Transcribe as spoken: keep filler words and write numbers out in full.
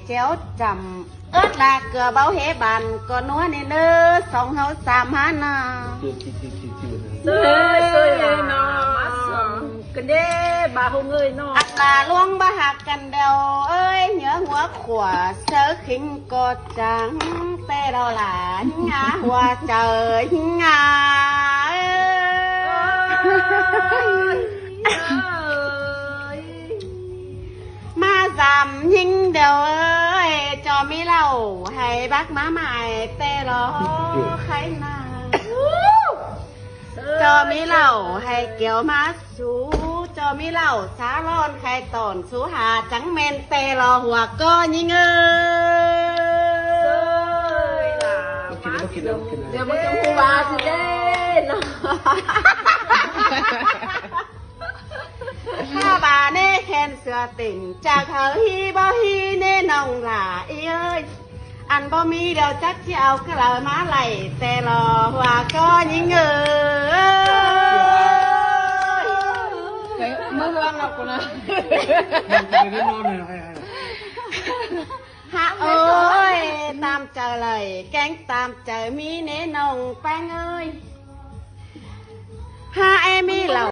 chéo chăm. Ướt là cưa báu hế bàn, ꞌcọ ꞌnúa ꞌnị ꞌnớ, song ꞌháu sam há na. ꞌSới, ꞌsới ꞌnọ. ꞌMá song căn đé, bà Hùng ơi ꞌnọ. Át là ꞌluống báu ꞌhặc căn đeo ơi, nhớ ngúa khua, ꞌsớ khính ꞌcọ chắng, té lo là, ngá hua chaư, ngá. Ơi, ơi. ꞌMá dăm ꞌnhính đeo ơi, ꞌchọ ꞌmí lảu hảư bác ꞌmá mai té lo khay na. ꞌChọ ꞌmí lảu hảư kéo ꞌmá sú, ꞌchọ ꞌmí lảu sá ꞌlọn khay tỏn sú hả, chắng ꞌmen té lo hua ꞌcọ ꞌnhính ơi. Hả, bà ꞌnê khen sửa tỉnh, chả thở hi bó hi ꞌnê nong lả ꞌnị ơi. Ăn báu ꞌmí đeo chắc ꞌchí au cá lơ ꞌmá đảy té lo hua ꞌcọ ꞌnhính ơi. Hả ơi, tam chaư đảy, kéng tam chaư ꞌmí ꞌnê nong ꞌpéng ơi. Hả, ê ꞌmí lảu.